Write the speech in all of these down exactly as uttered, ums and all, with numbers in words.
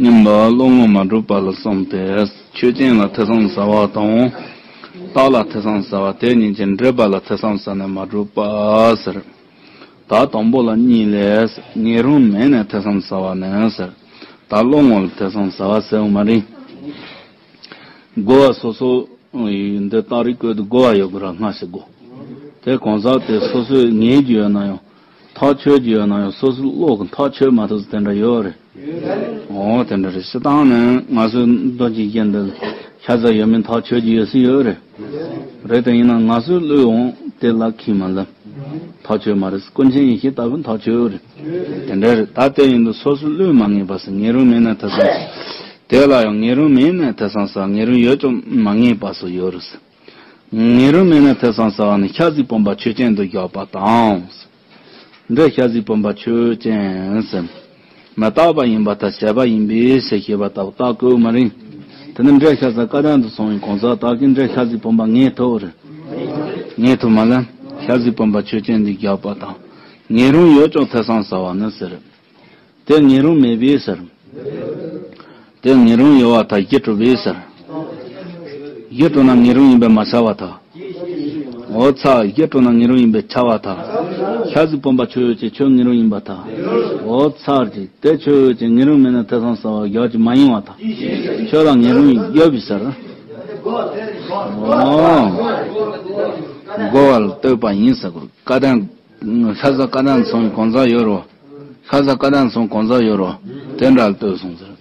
གཉིས་པ་བློ་ངོར་མ་གྲུབ་པ་ལ་གསུམ་སྟེ། ཆོས་ཅན་ལ་ཐེ་ཚོམ་ཟ་བ་དང་། རྟགས་ལ་ཐེ་ཚོམ་ཟ་བ་དེ་གཉིས་ཀྱི་འབྲེལ་པ་ལ་ཐེ་ཚོམ་ཟ་ནས་མ་གྲུབ་པ་ཟེར། ད་དང་པོ་ལ་གཉིས་ལས། ངེས་རུང་མེད་ནས་ཐེ་ཚོམ་ཟ་བ་ནི་ཟེར། ད་བློ་ངོར་ལ་ཐེ་ཚོམ་ཟ་བ་ཟེར་བ་མ་རེད། རྒོལ་བ་སོ་སོ། འདི་རྟགས་རིགས་བཀོད་དུ་རྒོལ་བ་ཡོད་དགོས་ར་སྔ་ཕྱི་རྒོལ། དེ་གང་ཟག་དེ་སོ་སོས་ངེས་ཀྱི་ཡོད་ན་ཡང་། ཐག་ཆོད་ཀྱི་ཡོད་ན་ཡང་སོ་སོའི་བློ་གི་ཐག་ཆོད་མ་ཐུབ་ཟེར་དེ་འདྲ་ཡོད་རེད། འོ་དེ་འདྲ་རེད། སྤྱིར་བཏང་ནས་ང་ཚོའི་མདོ་སྡེ་རྒྱན་འདི་ཤ་ཟ་ཡོད་མེད་ཐག་ཆོད་ཀྱི་ཡོད་སྲིད་ཡོད་རེད། རེད་དེ་ཡིན་ན་ང་ཚོའི་བློས་འོང་དེ་ལ་ཁས་མ་ལེན། ཐག་ཆོད་མ་རེད། ཀུན་མཁྱེན་ཡེ་ཤེས་ལྟ་བུ་ཐག་ཆོད་རེད། དེ་འདྲ་རེད། ད་དེ་ཡིན་དུས་སོ་སོའི་བློས་མ་ངེས་པ་སོགས་ངེས་རུང་མེད་ན་ཐེ་ཚོམ། དེ་ལ་ཡང་ངེས་རུང་མེད་ན་ཐེ་ཚོམ་ཟ། ངེས་རུང་ཡོད་ཀྱང་མ་ངེས་པ་སོགས་ཡོད་རེད། ངེས་རུང་མེད་ན་ཐེ་ཚོམ་ཟ་བ་ནི་ཤ་ཟའི་བུམ་པ་ཆོས་ཅན་དུ་བཞག་པ་དང་། འདྲེ་ཤ་ཟའི་བུམ་པ་ཆོས་ཅན་ཟེར། མི་རྟག་པ་ཡིན་པར་ཐལ། བྱས་པ་ཡིན་པས་ཟེར་བཤད་པ་ལྟ་བུ་རྟགས་བཀོད་མ་རེད། དེ་ནི་འདྲེ་ཤ་ཟ་བཀའ་དྲིན་དུ་སོང་བའི་གང་ཟག་དག་གིས་འདྲེ་ཤ་ཟའི་བུམ་པ་ངེས་ཐུབ་རེད། ངེས་ཐུབ་མ་ལེན། ཤ་ཟའི་བུམ་པ་ཆོས་ཅན་དུ་བཞག་པ་དང་། ངེས་རུང་ཡོད་ཀྱང་ཐེ་ཚོམ་ཟ་བ་ནི་ཟེར། དེ་ངེས་རུང་མེད་པས་ཟེར། དེ་ངེས་རུང་ཡོད་པར་ཐལ། གཞི་གྲུབ་པས་ཟེར། གཞི་གྲུབ་ན་ངེས་རུང་ཡིན་པས་མ་ཁྱབ་པར་ཐལ། འོ་ཚར། གཞི་གྲུབ་ན་ངེས་རུང་ཡིན་པས་ཁྱབ་པར་ཐལ། ཤ་ཟའི་བུམ་པ་ཆོས་ཅན། ཁྱོད་ངེས་རུང་ཡིན་པར་ཐལ། འོ་ཚར་གྱི་དེ་ཆོས་ཅན། ངེས་རུང་མེད་ན་ཐེ་ཚོམ་ཟ་བ་བཞག་རྒྱུ་མ་ཡིན་པར་ཐལ། ཁྱོད་ལ་ངེས་རུང་ཡོད་པས་ཟེར། འོ། རྒོལ་བ་ལ་ལྟོས་པ་ཡིན་ཟེར་དགོས། བཀའ་དྲིན། ཤ་ཟ་བཀའ་དྲིན་སོང་གང་ཟག་ཡོད་རོ། ཤ་ཟ་བཀའ་དྲིན་སོང་གང་ཟག་ཡོད་རོ། དེ་འདྲ་ལ་ལྟོས་སོང་ཟེར།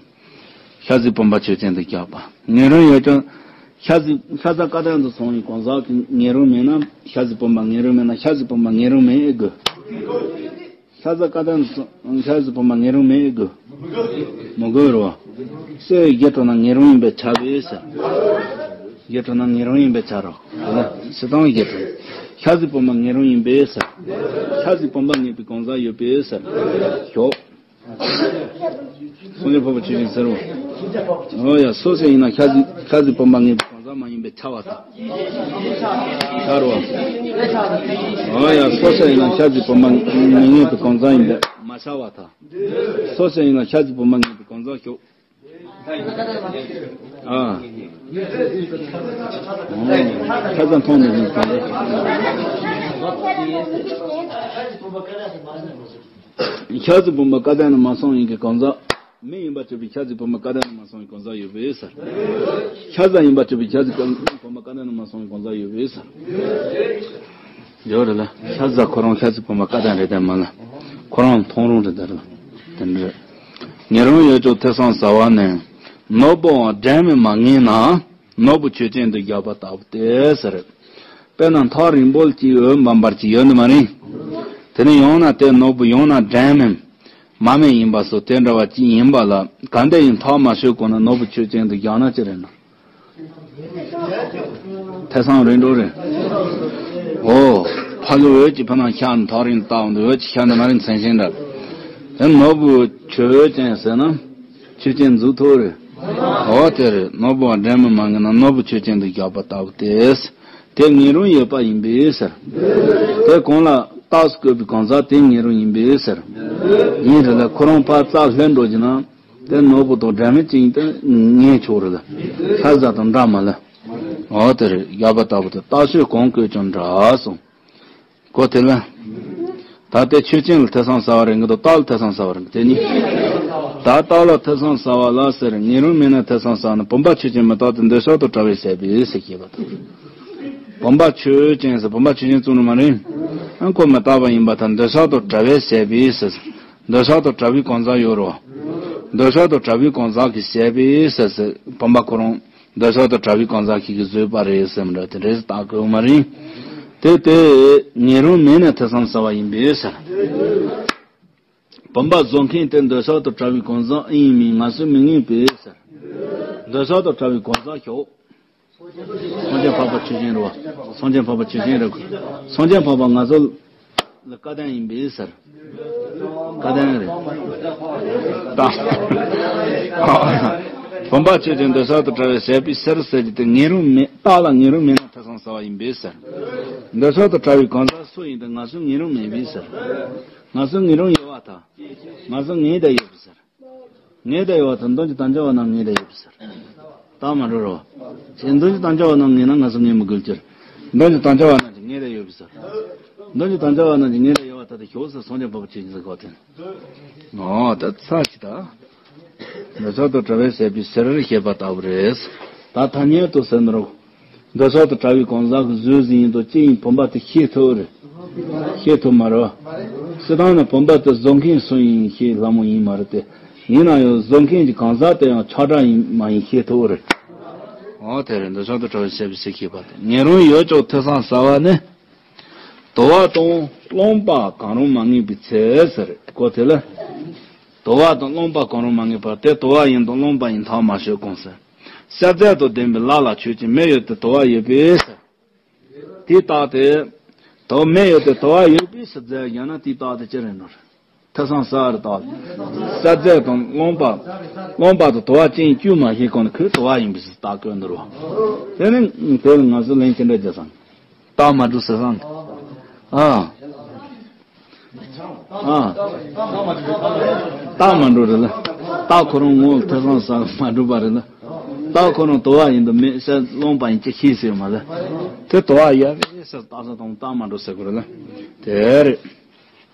ཤ་ཟའི་བུམ་པ་ཆོས་ཅན་དུ་བཞག་པ། ངེས་རུང་ཡོད་ཀྱང་། ཤ་ཟའི། ཤ་ཟ་བཀའ་དྲིན་དུ་སོང་བའི་གང་ཟག་གི་ངེས་རུང་མེད་ན། ཤ་ཟའི་བུམ་པ་ངེས་རུང་མེད་ན་ཤ་ཟའི་བུམ་པ་ངེས་རུང་མེད་ཨེ་དགོས། ཤ་ཟ་བཀའ་དྲིན་དུ་སོང་། ཤ་ཟའི་བུམ་པ་ངེས་རུང་མེད་ཨེ་དགོས། མི་དགོས་རོ། སོ་སོའི་གཞི་གྲུབ་ན་ངེས་རུང་ཡིན་པས་ཁྱབ་པས་ཟེར། གཞི་གྲུབ་ན་ངེས་རུང་ཡིན་པས་ཁྱབ་རོ། སྤྱིར་བཏང་གཞི་གྲུབ། ཤ་ཟའི་བུམ་པ་ངེས་རུང་ཡིན་པས་ཟེར། ཤ་ཟའི་བུམ་པ་ངེས་པའི་གང་ཟག་ཡོད་པས་ཟེར། ཞོག་སངས་རྒྱས་འཕགས་པ་ཆོས་ཅན་ཟེར་རོ། འོ་ཡ། སོ་སོ་ཡིན་ན་ཤ་ཟའི། ཤ་ཟའི་བུམ་པ་ངེས་པའི་གང་ཟག་མ་ཡིན་པས་ཁྱབ་པར་ཐལ། ཁྱབ་རོ། འོ་ཡ། སོ་སོ་ཡིན་ན་ཤ་ཟའི་བུམ་པ་མི་ངེས་པའི་གང་ཟག་ཡིན་པས་མ་ཁྱབ་པར་ཐལ། སོ་སོ་ཡིན་ན་ཤ་ཟའི་བུམ་པ་ངེས་པའི་གང་ཟག་ཞོག་ཨ། ཁ་ཚ་མཐོང་ནས་ཡིན་གང་ཟག་ཤ་ཟའི་བུམ་པ་བཀའ་དྲིན་དུ་མ་སོང་བའི་གང་ཟག་མི་ཡིན་པར་གྱུར་པའི་ཤ་ཟའི་བུམ་པ་བཀའ་དྲིན་དུ་མ་སོང་བའི་གང་ཟག་ཡོད་པས་ཟེར། ཤ་ཟ་ཡིན་པར་གྱུར་པའི་ཤ་ཟའི་བུམ་པ་བཀའ་དྲིན་དུ་མ་སོང་བའི་གང་ཟག་ཡོད་པས་ཟེར། ཡོད་རེད་ལ། ཤ་ཟ་ཁོ་རང་ཤ་ཟའི་བུམ་པ་བཀའ་དྲིན་རེད་དེ་མ་ལ། ཁོ་རང་མཐོང་རུང་རེད་དེ་རེད། དེ་འདྲ་རེད། ངེས་རུང་ཡོད་ཀྱང་ཐེ་ཚོམ་ཟ་བ་ནི། ནོར་བུའང་སྒྲ་མེད་མ་ངེས་ན། ནོར་བུ་ཆོས་ཅན་དུ་བཞག་པ་ལྟ་བུ་སྟེ་ཟེར། དཔེར་ན་ཐག་རིང་པོ་གཅིག་འོད་འབར་འབར་གཅིག་ཡོད་ནི་མ་རེད། དེ་ནི་ཡང་ན་དེ་ནོར་བུ་ཡང་ན་སྒྲ་མེད། མ་མེད་ཡིན་པ་སོགས་དེ་འདྲ་བ་གཅིག་ཡིན་པ་ལ་གང་འདྲ་ཡིན་ཐག་མ་ཆོད་གོང་ན་ནོར་བུ་ཆོས་ཅན་དུ་བཞག་ན་ཅི་རེད་ན། ཐེ་ཚོམ་རེད་འགྲོ་རེད། འོ། ཕ་གི་འོད་ཀྱི་ཕ་ན་ཤར་ཐག་རིང་ལྟ་འོང་དུ་འོད་ཀྱི་ཤར་འདི་མ་རིང་མཚན་ཤིང་འདྲ། དེ་ནོར་བུ་ཆོས་ཅན་ཟེར་ན། ཆོས་ཅན་འཛུགས་ཐུབ་རེད། འོ་དེ་རེད། ནོར་བུའང་སྒྲ་མེད་མ་ངེས་ན་ནོར་བུ་ཆོས་ཅན་དུ་བཞག་པ་ལྟ་བུ་སྟེ། དེ་ངེས་རུང་ཡོད་པ་ཡིན་པས་ཟེར། དེ་གོང་ལ་རྟགས་སུ་བཀོད་པའི་གང་ཟག་དེ་ངེས་རུང་ཡིན་པས་ཟེར། ཡིན་རེད་ལ་ཁོ་རང་ཕར་རྩ་ལྷོད་འགྲོ་གྱི་ན། དེ་ནོར་བུ་དང་སྒྲ་མེད་ཅིག་ཡིན་ཏེ་ངེས་ཆོག་རེད་ལ། ཤ་ཟ་དང་འདྲ་མ་ལ། འོ་དེ་རེད། བཞག་པ་ལྟ་བུ་དེ་རྟགས་ཆོས་གང་བཀོད་ཀྱང་འདྲ་གསུངས། གོ་དེ་ལ། ད་ལྟའི་ཆོས་ཅན་ལ་ཐེ་ཚོམ་ཟ་བ་རེད་འགི་དང་རྟགས་ལ་ཐེ་ཚོམ་ཟ་བ་རེད་འགི་དེ་གཉིས། ད་རྟགས་ལ་ཐེ་ཚོམ་ཟ་བ་ལ་ཟེར། ངེས་རུང་མེད་ན་ཐེ་ཚོམ་ཟ་ན་བུམ་པ་ཆོས་ཅན་མི་རྟག་སྟེ་འདོད་ཆགས་དང་བྲལ་བས་ཟད་པས་ཟེར་བཤད་པ་དང་། བུམ་པ་ཆོས་ཅན་ཟེར་བུམ་པ་ཆོས་ཅན་བཙུགས་ནི་མ་རེད། ཨ་ཁོ་མི་རྟག་པ་ཡིན་པར་ཐལ། འདོད་ཆགས་དང་བྲལ་བས་ཟད་པས་ཟེར། འདོད་ཆགས་དང་བྲལ་བའི་གང་ཟག་ཡོད་རོ། འདོད་ཆགས་དང་བྲལ་བའི་གང་ཟག་གིས་ཟད་པས་ཟེར་ཟེར་བུམ་པ་ཁོ་རང་། འདོད་ཆགས་དང་བྲལ་བའི་གང་ཟག་ཞིག་གིས་བཟོས་པ་རེད་ཟེར་མི་འདྲ་དེ་འདྲས་བཏགས་དགོས་མ་རེད། དེ་དེ་ངེས་རུང་མེད་ན་ཐེ་ཚོམ་ཟ་བ་ཡིན་པས་ཟེར། བུམ་པ་བཟོ་མཁན་དེ་འདོད་ཆགས་དང་བྲལ་བའི་གང་ཟག་ཨེ་ཡིན་མིན་ང་ཚོས་མི་ངེས་པས་ཟེར། འདོད་ཆགས་དང་བྲལ་བའི་གང་ཟག་ཞོག་སངས་རྒྱས་འཕགས་པ་ཆོས་ཅན་རེད་བ། སངས་རྒྱས་འཕགས་པ་ཆོས་ཅན་རེད། སངས་རྒྱས་འཕགས་པ་ང་ཚོ་ལ་བཀའ་དྲིན་ཡིན་པས་ཟེར། བཀའ་དྲིན་རེད། ད། བུམ་པ་ཆོས་ཅན་འདོད་ཆགས་དང་བྲལ་བས་ཟད་པས་ཟེར་ཟེར་གྱི་དེ་ངེས་རུང་མེད། རྟགས་ལ་ངེས་རུང་མེད་ན་ཐེ་ཚོམ་ཟ་བ་ཡིན་པས་ཟེར། འདོད་ཆགས་དང་བྲལ་བའི་གང་ཟག་སུ་ཡིན་དེ་ང་ཚོ་ངེས་རུང་མེད་པས་ཟེར། ང་ཚོ་ངེས་རུང་ཡོད་པར་ཐལ། ང་ཚོ་ངེས་དང་ཡོད་པས་ཟེར། ངེས་དང་ཡོད་པ་དང་། འདོན་གྱི་དམ་བཅའ་བ་རྣམས་ངེས་དང་ཡོད་པའི་ཕྱིར། རྟགས་མ་གྲུབ་རོ། ཅེས་འདོན་གྱི་དམ་བཅའ་བ་རྣམས་ངེས་ན་ང་ཚོ་ངེས་མི་དགོས་ཀྱི། འདོན་གྱི་དམ་བཅའ་བ་རྣམས་ཀྱང་ངེས་དང་ཡོད་པའི་ཕྱིར། འདོན་གྱི་དམ་བཅའ་བ་རྣམས་ཀྱང་ངེས་དང་ཡོད་པར་ཐལ་ཏེ་ཞོག་ཟེར་སངས་རྒྱས་འཕགས་པ་ཆོས་ཀྱི་མཛོད་ཁོ་དེ། ཨོ་ད་ཚར་གཅིག་ད། འདོད་ཆགས་དང་བྲལ་བའི་ཟད་པའི་ཕྱིར་ཞེས་པ་ལྟ་བུ་རེད། ད་ཐ་སྙད་དུ་ཟེར་ནོ། འདོད་ཆགས་དང་བྲལ་བའི་གང་ཟག་གི་བཟོ་ཟིན་ཡིན་དང་ཅི་ཡིན་བུམ་པ་དེ་ཤེས་ཐུབ་རེད། ཤེས་ཐུབ་མ་རེད་བ། སྤྱིར་བཏང་ནི་བུམ་པ་དེ་བཟོ་མཁན་སུ་ཡིན་ཤེས་སླ་མོ་ཡིན་མ་རེད་དེ། ཡིན་ན་ཡང་བཟོ་མཁན་གྱི་གང་ཟག་དེ་ཡང་ཆགས་སྒྲ་ཡིན་མ་ཡིན་ཤེས་ཐུབ་རེད། འོ་དེ་རེད། འདོད་ཆགས་དང་བྲལ་བའི་ཟད་པའི་ཕྱིར་ཞེས་པ་དེ། ཉན་རང་ཡོད་ཀྱང་ཐོས་བསམ་གསར་བ་ནི། དུ་བ་དང་རློན་པ་གང་རུང་མ་ངེས་པའི་ཚེ་ཟེར་གོ་དེ་ལ། དུ་བ་དང་རློན་པ་གང་རུང་མ་ངེས་པར་དེ་དུ་བ་ཡིན་དང་རློན་པ་ཡིན་ཐག་མ་ཆོད་གོང་ཟེར། ཤ་རྫས་དང་ལྡན་པའི་ལ་ལ་ཆོས་ཅན། མེ་ཡོད་དེ་དུ་བ་ཡོད་པས་ཟེར། དེའི་རྟགས་དེ། དུ་མེ་ཡོད་དེ་དུ་བ་ཡོད་པས་ཟེར་རྫས་ཡང་ན་དེའི་རྟགས་དེ་ཅི་རེད་ནོར། ཐོས་བསམ་གསར་བ་རེད་ད། ཤ་རྫས་དང་རློན་པ། རློན་པ་དང་དུ་བ་ཅན་བཅུ་མ་ཤེས་གོང་ནས་ཁོས་དུ་བ་ཡིན་པས་ཟེར་རྟགས་བཀོད་འདུག་རོ། དེ་ནི་དེ་ལ་ང་ཚོ་ལན་ཅི་འདྲ་རྒྱག་སང་། རྟགས་མ་གྲུབ་ཟེར་སང་། ཨ། ཨ། རྟགས་མ་གྲུབ་རེད་ལ། རྟགས་ཁོ་རང་ངོ་ཐོས་བསམ་གསར་བ་མ་གྲུབ་པ་རེད་ལ། རྟགས་ཁོ་རང་དུ་བ་ཡིན་དུ་མེད། ཤ་རློན་པ་ཡིན་ཅི་ཤེས་ཟེར་མ་ལ། དེ་དུ་བ་ཡོད་པས་ཟེར་རྟགས་ས་དང་རྟགས་མ་གྲུབ་ཟེར་དགོས་རེད་ལ། དེ་རེད།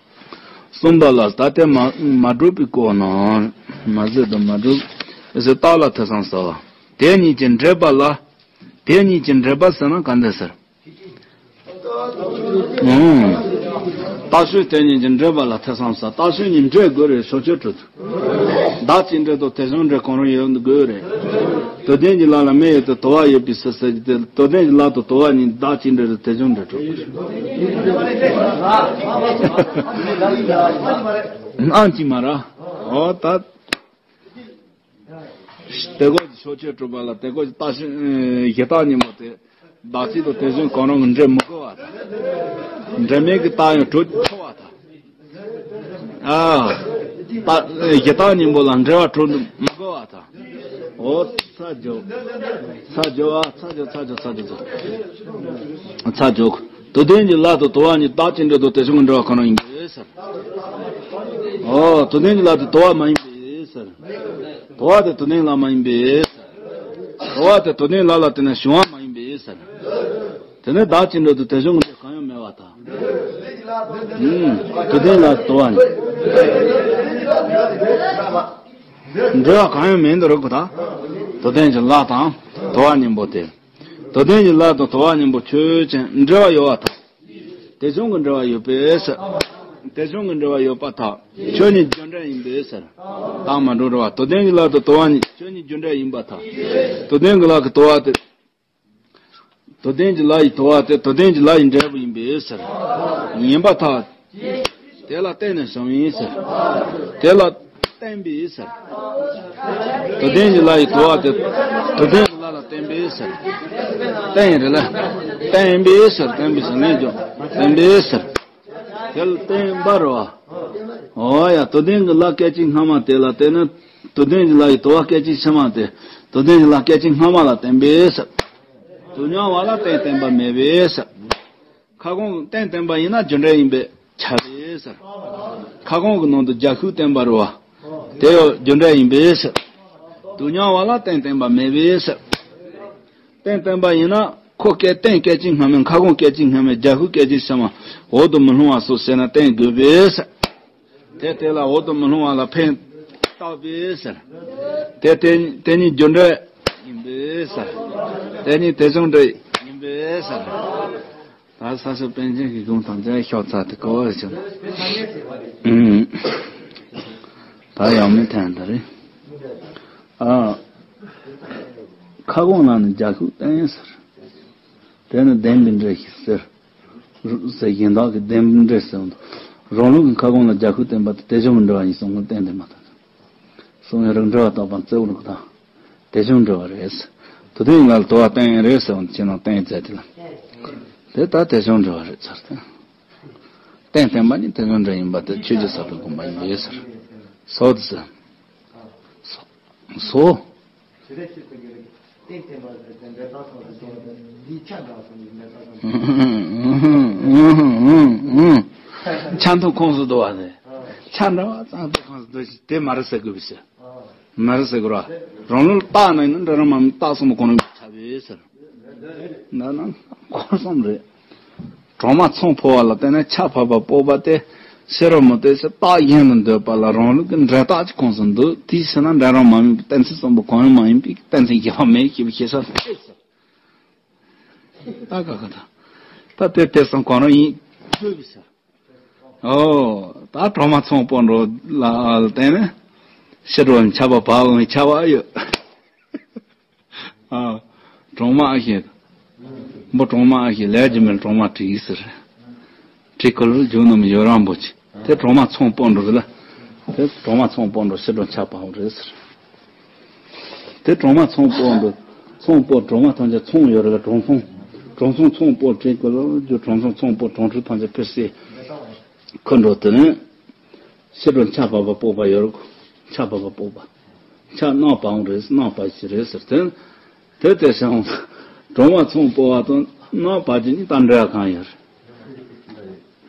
གསུམ་པ་ལ་ད་དེ་མ་མ་གྲུབ་པའི་སྐོར་ནང་མ་ཟད་དུ་མ་གྲུབ་ཟེར་རྟགས་ལ་ཐོས་བསམ་གསར་བ། དེ་གཉིས་ཀྱི་འབྲེལ་པ་ལ། དེ་གཉིས་ཀྱི་འབྲེལ་པ་ཟེར་ན་ག་འདྲ་ཟེར། ཨང་། རྟགས་ཆོས་དེ་གཉིས་ཀྱི་འབྲེལ་པ་ལ་ཐོས་བསམ་གསར། རྟགས་ཆོས་གཉིས་འབྲེལ་དགོས་རེད། ཕྱོགས་ཆོས་གྲུབ་ཐུབ། བདག་གཅིག་འབྲེལ་དང་དེ་བྱུང་འབྲེལ་གང་རུང་ཡོད་དགོས་རེད། དུ་ལྡན་གྱི་ལ་ལ་མེ་ཡོད་དེ་དུ་བ་ཡོད་པས་ཟེར་ཟེར་གྱི་དེ། དུ་ལྡན་གྱི་ལ་དང་དུ་བ་གཉིས་བདག་གཅིག་འབྲེལ་དང་དེ་བྱུང་འབྲེལ་གྲུབ་དགོས་རེད། ཨང་གཅིག་མ་ར། འོ་ད། དེ་སྐོར་གྱི་ཕྱོགས་ཆོས་གྲུབ་པ་ལ་དེ་སྐོར་གྱི་རྟགས་ཤེས་གཞི་རྟགས་གཉིས་པོ་དེ། བདག་གཅིག་དང་དེ་བྱུང་གང་རུང་གི་འབྲེལ་མི་དགོས་པ་དང་། འབྲེལ་མེད་ཀྱི་རྟགས་ཡང་གྲུབ་ཐུབ་པ་དང་། ཨ། རྟགས་གཞི་རྟགས་གཉིས་པོ་ལ་འབྲེལ་བ་གྲུབ་མི་དགོས་པ་དང་། འོ་ཚ་འཇོག་ཚ་འཇོག་ཨ་ཚ་འཇོག་ཚ་འཇོག་ཚ་འཇོག་ཚ་འཇོག་དུ་ལྡན་གྱི་ལ་དང་དུ་བ་གཉིས་བདག་གཅིག་འབྲེལ་དང་དེ་བྱུང་གི་འབྲེལ་བ་གང་རུང་ཡིན་པས་ཟེར། འོ་དུ་ལྡན་གྱི་ལ་དེ་དུ་བ་མ་ཡིན་པས་ཟེར། དུ་བ་དེ་དུ་ལྡན་ལ་མ་ཡིན་པས་ཟེར། དུ་བ་དེ་དུ་ལྡན་ལ་ལ་བརྟེན་ནས་བྱུང་བ་མ་ཡིན་པས་ཟེར། དེ་ནས་བདག་གཅིག་འབྲེལ་དུ་དེ་བྱུང་གི་འབྲེལ་གང་ཡང་མེད་པ་དང་། ཨུམ། དུ་ལྡན་ལ་དུ་བ་ནི། འབྲེལ་བ་གང་ཡང་མེད་འདི་རུ་གོ་ད། དུ་ལྡན་གྱི་ལ་དང་དུ་བ་གཉིས་པོ་དེ། དུ་ལྡན་གྱི་ལ་དང་དུ་བ་གཉིས་པོ་ཆོས་ཅན། འབྲེལ་བ་ཡོད་པར་ཐལ། དེ་བྱུང་གི་འབྲེལ་བ་ཡོད་པས་ཟེར། དེ་བྱུང་གི་འབྲེལ་བ་ཡོད་པར་ཐལ། ཆོས་ཉིད་རྒྱུ་འབྲས་ཡིན་པས་ཟེར། རྟགས་མ་གྲུབ་རེད་བ། དུ་ལྡན་གྱི་ལ་དང་དུ་བ་གཉིས་ཆོས་ཉིད་རྒྱུ་འབྲས་ཡིན་པར་ཐལ། དུ་ལྡན་གྱི་ལ་གི་དུ་བ་དེ། དུ་ལྡན་གྱི་ལ་ཡི་དུ་བ་དེ་དུ་ལྡན་གྱི་ལ་ཡི་འབྲས་བུ་ཡིན་པས་ཟེར། ཡིན་པར་ཐལ། དེ་ལ་བརྟེན་ནས་བྱུང་ཡིན་ཟེར། དེ་ལ་བརྟེན་པས་ཟེར། དུ་ལྡན་གྱི་ལ་ཡི་དུ་བ་དེ་དུ་ལྡན་གྱི་ལ་ལ་བརྟེན་པས་ཟེར། བརྟེན་རེད་ལ། བརྟེན་པས་ཟེར། བརྟེན་པས་ཟེར་ལན་རྒྱོབ། བརྟེན་པས་ཟེར། དེ་ལ་བརྟེན་པ་རེད་བ། འོ་ཡ་དུ་ལྡན་གྱི་ལ་སྐད་ཅིག་སྔ་མ་དེ་ལ་བརྟེན་ན། དུ་ལྡན་གྱི་ལ་ཡི་དུ་བ་སྐད་ཅིག་ཕྱི་མ་དེ། དུ་ལྡན་གྱི་ལ་སྐད་ཅིག་སྔ་མ་ལ་བརྟེན་པས་ཟེར། དུ་མྱང་བ་ལ་རྟེན་བརྟེན་པ་མེད་པས་ཟེར། ཁ་སྐོང་གི་རྟེན་བརྟེན་པ་ཡིན་ན་རྒྱུ་འབྲས་ཡིན་པས་ཁྱབ་པས་ཟེར། ཁ་སྐོང་གི་ནང་དུ་རྒྱ་ཤུག་བརྟེན་པ་རེད་བ། དེ་ཡང་རྒྱུ་འབྲས་ཡིན་པས་ཟེར། དུ་མྱང་བ་ལ་རྟེན་བརྟེན་པ་མེད་པས་ཟེར། རྟེན་བརྟེན་པ་ཡིན་ན་ཁོ་སྐད་རྟེན་སྐད་ཅིག་སྔ་མའི་ཁ་སྐོང་སྐད་ཅིག་སྔ་མའི་རྒྱ་ཤུག་སྐད་ཅིག་ཕྱི་མ་འོག་ཏུ་མི་ལྷུང་བ་སོགས་བྱས་ན་བརྟེན་དགོས་པས་ཟེར། དེ་དེ་ལ་འོག་ཏུ་མི་ལྷུང་བ་ལ་ཕན་བཏགས་པས་ཟེར། དེ་དེ་དེ་ཉིད་རྒྱུ་འབྲས་ཡིན་པས་ཟེར། དེ་ཉིད་དེ་བྱུང་འབྲས་ཡིན་པས་ཟེར། ད་ས་སྐྱ་པཎ་ཆེན་གྱི་དགོངས་དང་མཇལ་ཤོག་ཚ་དེ་གོ་བར་བྱུང་། ཨུམ། ད་ཡང་མི་ཐན་ད་རེད། ཨ། ཁ་སྐོང་ལ་ནི་རྒྱ་ཤུག་བརྟེན་ཟེར། དེ་ནི་བདེན་པའི་འབྲེལ་ཞིག་ཟེར། ཟེར་གཞན་དག་གི་བདེན་པའི་འབྲེལ་ཟེར། རང་ལུགས་ཀྱི་ཁ་སྐོང་ལ་རྒྱ་ཤུག་བརྟེན་པ་དེ་དེ་བྱུང་གི་འབྲེལ་བ་ཡིན་གསུང་གི་བརྟེན་བརྟེན་མ་ཐག་གསུང་ཡང་རིགས་འབྲེལ་བ་བཏགས་པ་གཙོ་བོ་ལུགས་དང་། དེ་བྱུང་འབྲེལ་བ་རེད། དུ་ལྡན་ལ་དུ་བ་བརྟེན་རེད་ཟེར་བ་ཁྱེད་རང་བརྟེན་མཛད་དེ་ལ། དེ་ལྟར་དེ་བྱུང་འབྲེལ་བ་རེད་ཚར་ཏེ། རྟེན་བརྟེན་པ་ནི་དེ་བྱུང་འབྲེལ་ཡིན་པ་དེ་ཆོས་ཀྱི་ས་བོན་དགོངས་པ་ཡིན་པས་ཟེར། སོ་དེ་ཟེར། སོ། སོ། ཆ་མཐུན་ཁོངས་སུ་འདུ་བ་ནི། ཆ་འདྲ་བ་ཙམ་དུ་ཁོངས་སུ་འདུ་ཞིང་དེ་མ་རེད་ཟེར་དགོས་པའི་ཕྱིར། མ་རེད་ཟེར་གི་ར། རང་ལུགས་ལ་བརྟགས་ན་ཡིན་ན་འདྲ་རང་མ་ཡིན་བརྟགས་གསུམ་པོ་གང་རུང་ཆགས་པས་ཟེར། འདི་ན་གོ་གསུམ་རེད། གྲོག་མ་ཚོང་ཕོ་བ་ལ་བརྟེན་ནས་ཆར་ཕབ་པ་སྤོབས་པ་སྟེ། ཕྱི་རོལ་མུ་སྟེགས་སུ་རྟགས་གཞན་ལ་འདོད་པ་ལ་རང་ལུགས་ཀྱི་འབྲས་རྟགས་ཀྱི་ཁོངས་སུ་འདུ། དེའི་ཕྱིར་ན་འབྲས་རང་མ་ཡིན་པའི་གཏན་ཚིགས་གསུམ་པོ་གང་ཡང་མ་ཡིན་པའི་གཏན་ཚིགས་བཞི་པ་མེད་ཅེས་པའི་ཤེས་བྱ་ཐེབས་སོ། ད་ག་ག་ད། ད་དེ་དེ་གསུམ་གང་རུང་ཡིན་ཐུབ་པའི་ཕྱིར། ཨོ། ད་གྲོག་མ་ཚོང་སྤོ་འགྲོ་ལ་བརྟེན་ནས་ཕྱི་དྲོ་ཆར་པ་བབས་འོང་བའི་ཆར་པ་ཨེ་ཡོད། ཨ། གྲོག་མ་ཨ་ཞེ། འབུ་གྲོག་མ་ཨ་ཞེ་ལས་ཀྱི་མེད་གྲོག་མ་བྲིས་ཟེར། བྲིས་ཁོ་ལ་རྒྱུ་ནམ་ཡོད་རང་འབུ་ཆེ། དེ་གྲོག་མ་ཚོང་སྤོ་འགྲོ་ཟེར་ལ། དེ་གྲོག་མ་ཚོང་སྤོ་འགྲོ་ཕྱི་དྲོ་ཆར་པ་འོང་རེད་ཟེར། དེ་གྲོག་མ་ཚོང་སྤོ་འགྲོ། ཚོང་སྤོ་གྲོག་མ་ཐམས་ཅད་ཚོང་ཡོད་རེད་ལ་གྲོང་ཚོང་། གྲོང་ཚོང་ཚོང་སྤོ་བྲིས་ཁོ་ལ་རྒྱུ་གྲོང་ཚོང་ཚོང་སྤོ་གྲོང་ཁྱེར་ཐམས་ཅད་ཕེབས་སྲིད། ཁོ་འགྲོ་དེ་ནས། ཕྱི་དྲོ་ཆར་པ་བབས་སྤོབས་པ་ཡོད་རེད། ཆར་པ་བབས་སྤོབས་པ། ཆར་གནག་པ་འོང་རེད། གནག་པ་ཞིག་རེད་ཟེར་དེ། དེ་དེ་བྱུང་། གྲོག་མ་ཚོང་སྤོ་བ་དང་གནག་པ་གཅིག་གཉིས་ད་འབྲེལ་བ་གང་ཡོད་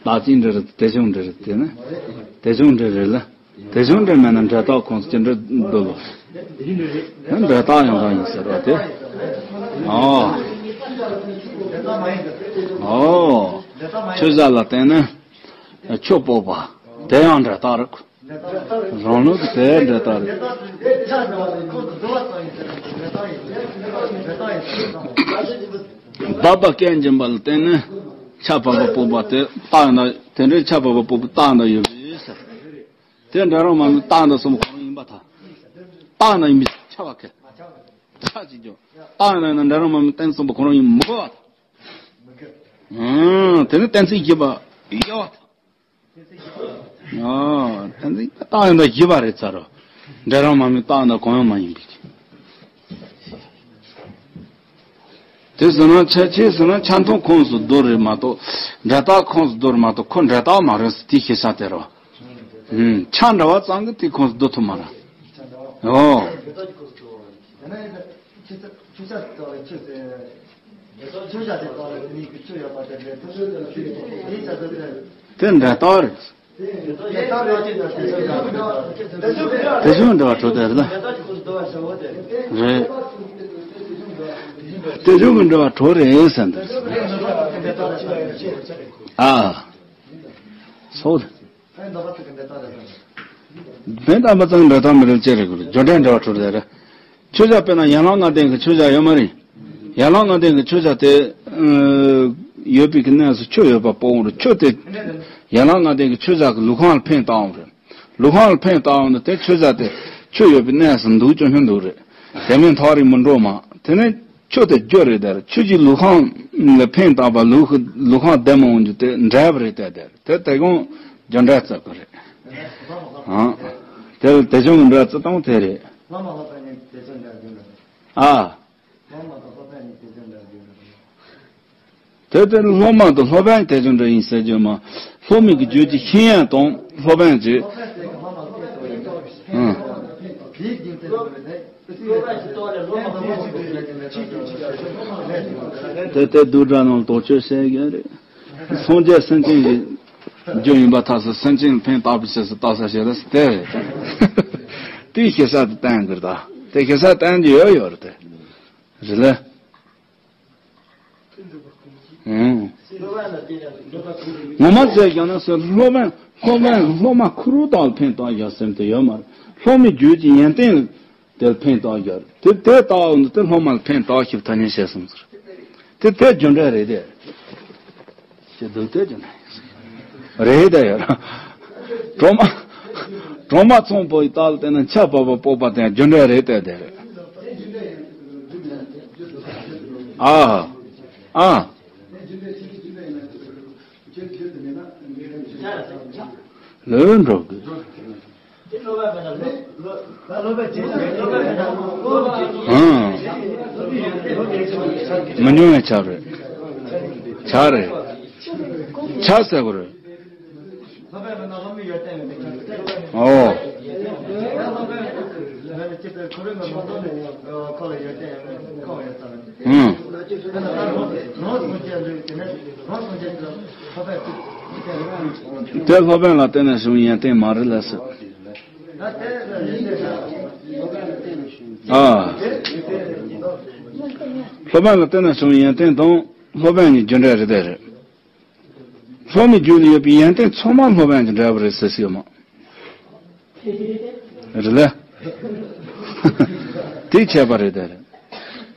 རེད། ད་གཅིག་འབྲེལ་རེད། དེ་བྱུང་འབྲེལ་རེད། དེ་ནི་དེ་བྱུང་འབྲེལ་རེད་ལ། དེ་བྱུང་འབྲེལ་མེད་ན་འབྲས་རྟགས་ཁོངས་སུ་ཅི་འདྲ་འདུ་ལོ། ཡང་འབྲས་རྟགས་ཡང་དག་ཡིན་ཟེར་བ་དེ། ཨོ། ཨོ། ཆོས་བྱ་ལ་བརྟེན་ནས་ཆུ་སྤོབས་པ། དེ་ཡང་འབྲས་རྟགས་རེད། རང་ལུགས་དེ་འབྲས་རྟགས་རེད། འབབ་པ་སྐད་འབྱིན་པ་ལ་བརྟེན་ནས་ཆར་པ་བབས་སྤོབས་པ་དེ་རྟགས་ཡིན་ན། དེ་འདྲའི་ཆར་པ་བབས་སྤོབས་པའི་རྟགས་ཡིན་ན་ཡོད་པས་ཟེར། དེ་འབྲས་རང་མ་ཡིན་པའི་རྟགས་ཡིན་ན་གསུམ་གང་རུང་ཡིན་པར་ཐལ། རྟགས་ཡིན་ན་ཡིན་པའི་ཆར་པ་ཁེ། ཆར་གཅིག་ཀྱང་རྟགས་ཡིན་ན་ཡིན་ན་འབྲས་རང་མ་ཡིན་པའི་གཏན་གསུམ་པོ་གང་རུང་ཡིན་མི་དགོས་པར་ཐལ། ཨང་། དེ་ནི་གཏན་ཚིགས་བཞི་པ་ཡོད་པར་ཐལ། ཨ། ད་ནི་རྟགས་ཡིན་ན་བཞི་པ་རེད་ཚར་རོ། འབྲས་རང་མ་ཡིན་པའི་རྟགས་ཡིན་ན་གང་ཡང་མ་ཡིན་པའི་ཕྱིར། དེ་ཟེར་ན་ཆ་ཆེ་ཟེར་ན་ཆ་མཐུན་ཁོངས་སུ་བསྡུ་རེད་མ་གཏོགས་འབྲས་རྟགས་ཁོངས་སུ་བསྡུ་རེད་མ་གཏོགས་ཁོ་འབྲས་རྟགས་མ་རེད་ཟེར་དེའི་ཤེས་བྱ་དེ་རོ། ཨུམ། ཆ་འདྲ་བ་ཙམ་གྱིས་དེའི་ཁོངས་སུ་བསྡུ་ཐུབ་མ་རེད། ཨོ། ཆུ་ཆ་ཆུ་ཆ་ལྟ་བའི་ཆུ་ཟེར། ཆུ་ཆ་དེ་ལྟ་བའི་དེ་ནི་ཆུ་ཡོད་པ་དེ་འདྲའི་ཆུ་ཆ་དེ་དེ་འདྲ་ལྟ་བ་རེད། དེ་བཞིན་འབྲེལ་བ་གྲོལ་དེ་རེད་ལ། རེད། དེ་བཞིན་གྱི་འབྲེལ་བ་གྲོལ་རེད་ཟེར་འདུག་ཨ། སོ། བན་དམ་པ་ཚང་གི་འབྲེལ་ཐག་མི་རེད་ཅེས་རེད་གོ། རྒྱུ་འབྲས་འབྲེལ་བ་གྲོལ་དེ་རེད། ཆོས་བྱ་དཔེར་ན་ཡན་ལག་ལྔ་ལྡན་གྱི་ཆོས་བྱ་ཡོད་མ་རེད། ཡན་ལག་ལྔ་ལྡན་གྱི་ཆོས་བྱ་དེ་ཡོད་པའི་གི་གནས་སུ་ཆུ་ཡོད་པ་སྤོ་འོང་རེད། ཆུ་དེ་ཡན་ལག་ལྔ་ལྡན་གྱི་ཆོས་བྱ་གི་ལུས་ཁམས་ལ་ཕན་བཏགས་འོང་རེད། ལུས་ཁམས་ལ་ཕན་བཏགས་འོང་ན་དེ་ཆོས་བྱ་དེ་ཆུ་ཡོད་པའི་གནས་སུ་འདུག་ཅུང་ཧྲན་འདུག་རེད། དེ་མིན་ཐག་རིང་མི་འགྲོ་མ། དེ་ནས་ཆུ་དེ་རྒྱུ་རེད་དེ། ཆུ་གྱིས་ལུས་ཁམས་ལ་ཕན་བཏགས་པ་ལུས་ལུས་ཁམས་བདེ་མོ་འོང་རྒྱུ་དེ་འབྲས་བུ་རེད་དེ། དེ་དེ་དེ་གོང་རྒྱུ་འབྲས་རྩི་གི་རེད། ཨང་། དེ་ལ་དེ་བྱུང་གི་འབྲས་རྩི་སྟངས་དེ་རེད། ཨ། དེ་ལྟར་སློབ་མ་དང་སློབ་དཔོན་དེ་བཞིན་འདྲ་ཡིན་ཟེར་རྒྱུ་མ། སློབ་མའི་གི་རྒྱུད་ཀྱི་ཤེས་ཡོན་དང་སློབ་དཔོན་གྱི། ཨང་། དེ་ལྟར་བསྡུས་གྲྭ་ནང་དོགས་གཅོད་བྱེད་ཀྱི་རེད། སངས་རྒྱས་སེམས་ཅན་གྱི་རྒྱུ་ཡིན་པར་ཐལ་ཟེར། སེམས་ཅན་ལ་ཕན་བཏགས་པའི་ཕྱིར་ཟེར་བཏགས་ས་བྱེད་ལ་ཟེར་དེ་རེད། དེའི་ཤེས་བྱ་དེ་བསྟན་དགོས་རེད་ད། དེ་ཤེས་བྱ་བསྟན་རྒྱུ་ཡོད་ཡོད་རེད་དེ། རེད་ལ། ངོ་མ་བྱས་ཀྱང་ན་སློབ་དཔོན་སློབ་དཔོན་སློབ་མ་ཁུ་རུ་དག་ལ་ཕན་བཏགས་ཡོད་སེམས་དེ་ཡོད་མ་རེད། སློབ་མའི་རྒྱུད་ཀྱི་ཡོན་ཏན་དེ་ལ་ཕན་བཏགས་ཡོད་རེད། དེ་དེ་ལྟ་བུ་འདི་དེ་སློབ་མ་ལ་ཕན་བཏགས་ཤིང་ཐ་སྙད་བྱས་སོང་ཟེར། དེ་དེ་རྒྱུ་འབྲས་རེད་དེ། ཞེས་འདུག་སྟེ་ཀྱང་རེད་དེ་ཡོད། གྲོག་མ་གྲོག་མ་ཚོང་པོ་ཡི་རྟགས་ལ་བལྟས་ན་ཆར་པ་བབས་སྤོབས་པ་དེ་རྒྱུ་འབྲས་རེད་དེ་དེ་རེད། ཨ། ཨ། ལོས་འགྲོ་གི། ཨང་། མི་ཉུང་བའི་ཆ་རེད། ཆ་རེད། ཆ་ཟེར་བ་རེད། ཨོ། ཨང་། དེ་སློབ་དཔོན་ལ་བརྟེན་ནས་བྱུང་ཡོན་ཏན་མ་རེད་ལ་ཟེར། ཨ། སློབ་དཔོན་ལ་བརྟེན་ནས་བྱུང་བའི་ཡོན་ཏན་དང་སློབ་དཔོན་གཉིས་རྒྱུ་འབྲས་རེད་དེ་རེད། སློབ་མའི་རྒྱུད་ལ་ཡོད་པའི་ཡོན་ཏན་ཚང་མ་སློབ་དཔོན་གྱི་འབྲས་བུ་རེད་ཟེར་སྲིད་ཡོད་མ་རེད་ལ། དེ་ཁྱད་པར་རེད་དེ་རེད།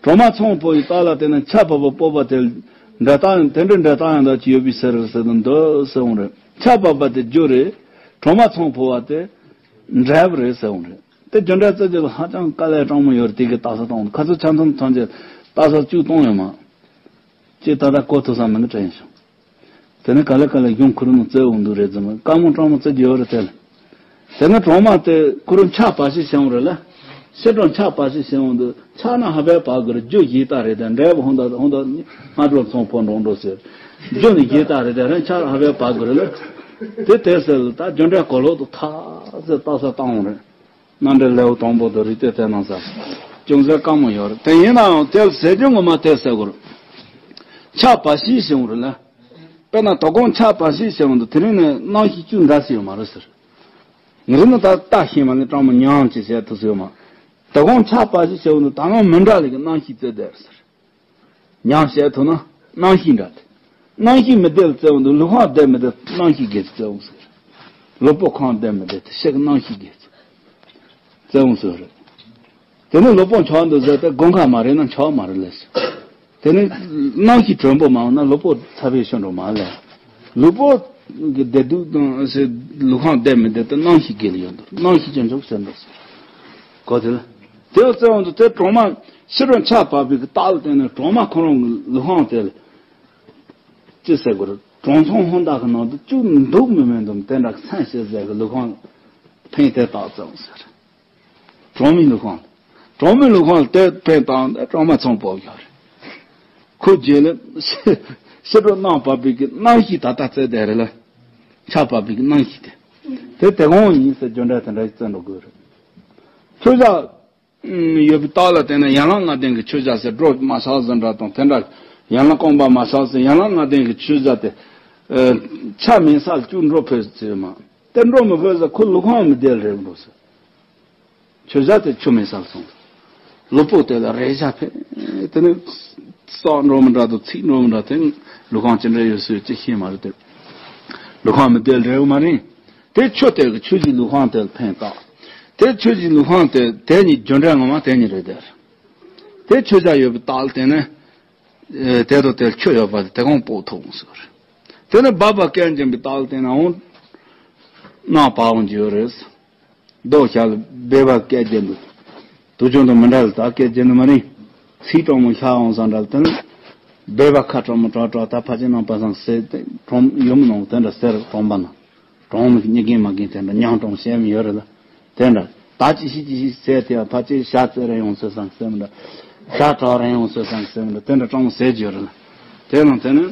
གྲོག་མ་ཚོང་དཔོན་ཡི་རྟགས་ལ་བརྟེན་ནས་ཆར་བབས་པ་སྤོབས་པ་དེ་འབྲས་རྟགས་དེ་འདྲའི་འབྲས་རྟགས་ཡང་དག་ཅིག་ཡོད་པའི་ཕྱིར་ཟེར་དུ་འདོད་ཟེར་འོང་རེད། ཆར་བབས་པ་དེ་རྒྱུ་རེད། གྲོག་མ་ཚོང་དཔོན་པ་དེ་འབྲས་བུ་རེད་ཟེར་འོང་རེད། དེ་རྒྱུ་འབྲས་རྩོད་རྒྱུ་ལ་ཧ་ཅང་དཀའ་ལས་དྲང་མོ་ཡོད་རེད། དེ་གི་རྟགས་གསལ་གཏོང་། ཁ་སང་ཆ་མཐུན་ཐོན་རྗེས་རྟགས་གསལ་བཅུ་གཏོང་ཡོད་མ། ཅེས་ད་ལྟ་གོ་ཐུབ་ས་མིན་གི་དྲན་བྱུང་། དེ་ནི་ག་ལེ་ག་ལེ་གཞུང་ཁོ་རང་ནང་བཙལ་འོང་འདུག་རེད་ཙམ་དཀའ་མོ་དྲང་མོ་བཙལ་རྒྱུ་ཡོད་རེད་དེ་ལ། དེ་ནི་གྲོག་མ་དེ་ཁོ་རང་ཆར་བབས་ཤིག་བྱུང་རེད་ལ། ཕྱི་དྲོ་ཆར་བབས་ཤིག་བྱུང་འདུག་ཆར་ན་ཧ་བའི་བབས་དགོས་རེད། རྒྱུ་གཞན་དག་རེད་དེ་འབྲས་བུ་ཧོན་ད་ཧོན་ད་སྔ་དྲོ་ཚོང་དཔོན་འགྲོ་འགྲོ་ཟེར། རྒྱུ་ནི་གཞན་དག་རེད་དེ་རང་ཆར་ཧ་བའི་བབས་དགོས་རེད་ལ། དེ་དེ་ཟེར་ལ་ད་རྒྱུ་འབྲས་གོ་ལོག་ཏུ་ཐག་ཟེར་རྟགས་གསལ་བཏང་འོང་རེད། རྣམ་འགྲེལ་ལེའུ་དང་པོ་དུ་རིགས་གཏེར་དེ་ནང་ས་ཅུང་ཟད་དཀའ་མོ་ཡོད་རེད། དེ་ཡིན་ནའང་དེ་ཟེར་རྒྱུ་ངོ་མ་དེ་ཟེར་དགོས་རེད། ཆར་བབས་ཤིག་བྱུང་རེད་ལ། དཔེར་ན་དོ་དགོང་ཆར་བབས་ཤིག་བྱུང་འདུག་དེ་རིང་ནས་གནམ་གཤིས་ཅུང་འདྲ་ཞིག་ཡོད་མ་རེད་ཟེར། ངས་རིང་ནས་ད་ལྟ་ཤེས་མ་ནས་གྲང་མོ་ཉམས་ཅིག་བྱས་ཐུབ་ས་ཡོད་མ། དོ་དགོང་ཆར་བབས་ཤིག་བྱུང་འདུག་ད་ང་མི་འདྲ་ལེ་གི་གནམ་གཤིས་བཙལ་བསྡད་རེད་ཟེར། ཉམས་བྱས་ཐུབ་ན་གནམ་གཤིས་འདྲ་དེ། གནམ་གཤིས་མི་བདེ་ལ་བཙལ་འོང་དུས་ལུས་ཁམས་བདེ་མི་བདེ་གནམ་གཤིས་དགེ་ཚུལ་བཙལ་འོང་ཟེར། ལུས་པོ་ཁམས་བདེ་མི་བདེ་དེ་ཤེས་ཀྱི་གནམ་གཤིས་དགེ་ཚུལ་བཙལ་འོང་ཟེར་རེད། དེ་ནི་ལུས་པོ་འཁྱག་འདུག་ཟེར་ཏེ་དགུན་ཁ་མ་རེད་ན་འཁྱག་མ་རེད་ལས་ཟེར། དེ་ནི་གནམ་གཤིས་དྲོན་པོ་མ་འོང་ན་ལུས་པོ་ཚ་བའི་ཤོད་འགྲོ་མ་ལས། ལུས་པོ་གི་བདེ་སྡུག་དང་ཟེར་ལུས་ཁམས་བདེ་མི་བདེ་དེ་གནམ་གཤིས་དགེ་ལ་ཡོད་འདུག་གནམ་གཤིས་ཅན་ཚོགས་ཟེར་འདུག་ཟེར། གོ་དེ་ལ། དེ་བཙལ་འོང་དུས་དེ་གྲོག་མ་ཕྱི་དྲོ་ཆར་བབས་པའི་གི་རྟགས་ལ་བརྟེན་ནས་གྲོག་མ་ཁོ་རང་གི་ལུས་ཁམས་དེ་ལ་ཅི་ཟེར་དགོས་རེད། གྲོང་ཚོང་ཧོན་ཏ་གི་ནང་དུ་ཅུང་འདུག་མི་མེད་འདུག་དེ་འདྲ་སེམས་ཤེས་ཟེར་གི་ལུས་ཁམས་ཕན་དེ་རྟགས་བཙལ་འོང་ཟེར། གྲོག་མའི་ལུས་ཁམས། གྲོག་མའི་ལུས་ཁམས་དེ་ཕན་བཏགས་ནས་གྲོག་མ་ཚོང་དཔོན་ཡོད་རེད། ཁོ་རྗེས་ལ་ཕྱི་དྲོ་གནམ་བབས་པའི་གི་གནམ་གཤིས་ད་ལྟ་བཙལ་བསྡད་རེད་ལ། ཆར་བབས་པའི་གི་གནམ་གཤིས་དེ། དེ་དེ་གང་ཡིན་ཟེར་རྒྱུ་འབྲས་དེ་འདྲ་ཞིག་བཙལ་འགྲོ་དགོས་རེད། ཆུ་བཞག་ཡོད་པའི་རྟགས་ལ་བརྟེན་ནས་ཡན་ལག་ལྔ་ལྡན་གྱི་ཆུ་བཞག་ཟེར་སྒྲོ་མ་ཆགས་ཟིན་འདྲ་དང་དེ་འདྲ། ཡན་ལག་རྐང་པ་མ་ཆགས་ཟིན་ཡན་ལག་ལྔ་ལྡན་གྱི་ཆུ་བཞག་དེ། ཆར་མེད་ས་ལ་ཅུང་འགྲོ་ཕོད་ཟེར་མ། དེ་འགྲོ་མི་ཕོད་ཟེར་ཁོ་ལུས་ཁམས་མི་བདེ་རེད་འགྲོ་ཟེར། ཆུ་བཞག་དེ་ཆུ་མེད་ས་ལ་སོང་། ལུས་པོ་དེ་ལ་རེག་བྱ་ཕན། དེ་ནི་བསགས་འགྲོ་མི་འདྲ་དང་ཚིག་འགྲོ་མི་འདྲ་དེ་ལུས་ཁམས་ཅི་འདྲ་ཡོད་ཟེར་ཅི་ཤེས་མ་རེད་དེ། ལུས་ཁམས་མི་བདེ་རེད་མ་རེད། དེ་ཆུ་དེ་གི་ཆུ་བཞི་ལུས་ཁམས་དེ་ལ་ཕན་བཏགས། དེ་ཆུ་བཞི་ལུས་ཁམས་དེ་དེ་ཉིད་རྒྱུ་འབྲས་ངོ་མ་དེ་ཉིད་རེད་དེ། དེ་ཆུ་བཞག་ཡོད་པའི་རྟགས་ལ་བརྟེན་ནས། དེ་དང་དེར་ཆུ་ཡོད་པ་དེ་གང་སྤོག་ཐུབ་འོང་ཟེར། དེ་ནི་སྦལ་པ་སྐད་འབྱིན་པའི་རྟགས་ལ་བརྟེན་ནའང་། གནམ་བབས་འོང་རྒྱུ་ཡོད་རེད། རྡོ་ཤ་ལ་སྦལ་པ་སྐད་འབྱིན་འདུག་དུས་རྒྱུན་དང་མི་འདྲ་ལ་ད་སྐད་འབྱིན་ནི་མ་རེད། ཚིག་དྲང་མོ་ཤ་འོང་ས་འདྲ་ལ་དེ་ནི། སྦལ་པ་ཁ་དྲང་མོ་དྲག་དྲག་ད་ཕལ་ཆེར་ནང་པ་སང་ཟེར་ཏེ་གྲོང་ཡུམ་ནང་དེ་འདྲ་ཟེར་གྲོང་པ་ན། གྲོང་མི་གཉིས་རྒན་མ་རྒན་དེ་འདྲ་ཉང་གྲོང་བཤད་མི་ཡོད་རེད་ལ། དེ་འདྲ་ད་ཅི་ཞིག་ཅི་ཞིག་ཟེར་དེ་ཕལ་ཆེར་ཤ་བཙལ་རན་ཡོང་ཟེར་སང་ཟེར་མི་འདྲ། ཤ་དྲག་རན་ཡོང་ཟེར་སང་ཟེར་མི་འདྲ་དེ་འདྲ་གྲོང་ཟེར་རྒྱུ་རེད་ལ། དེ་ནང་དེ་ནི།